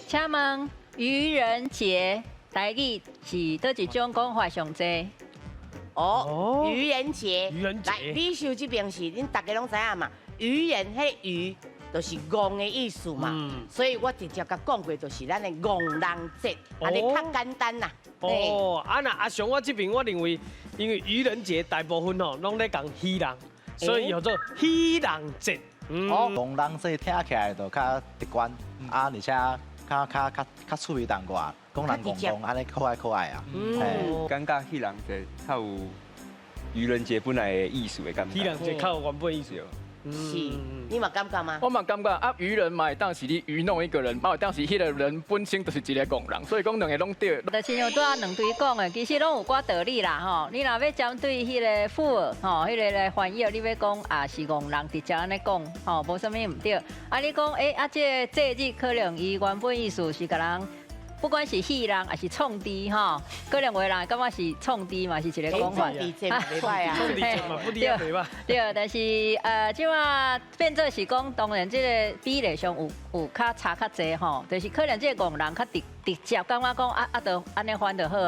請問愚人節台語是佗一種講法上濟？哦，愚人節，愚人節。來，李秀這邊是恁大家攏知影嘛？愚人彼個愚就是戇的意思嘛，所以我直接共講過，就是咱的戇人節，按呢較簡單啦。哦，啊若阿雄我這邊我認為，因為愚人節大部分吼攏咧講戲人，所以叫做戲人節。哦，戇人節聽起來就較直觀，啊，而且較較較較趣味淡薄，講人戇戇，按呢可愛可愛啊。嗯，感覺戲人節較有愚人節本來的意思的感覺。戲人節較有原本意思。是，你嘛感覺嗎？我嘛感覺啊，愚人嘛會當是你愚弄一個人，嘛會當是彼個人本身就是一個戇人，所以講兩个攏對。就親像拄仔兩隊講的，其實攏有寡道理啦吼。你若欲針對彼個富吼，彼个來翻譯，你欲講也是戇人直接按呢講吼，無啥物毋對。啊，你講欸，啊，這个節日可能伊原本意思是共人，不管是戲人還是創治吼，可能有的人會感覺是創治嘛，是一个講法。創治節嘛袂歹啊，創治節嘛不離啊袂歹。對，但是這馬變做是講，當然這个比例上有較差較濟吼，就是可能這个戇人較直直接，感覺講啊啊，就按呢翻就好。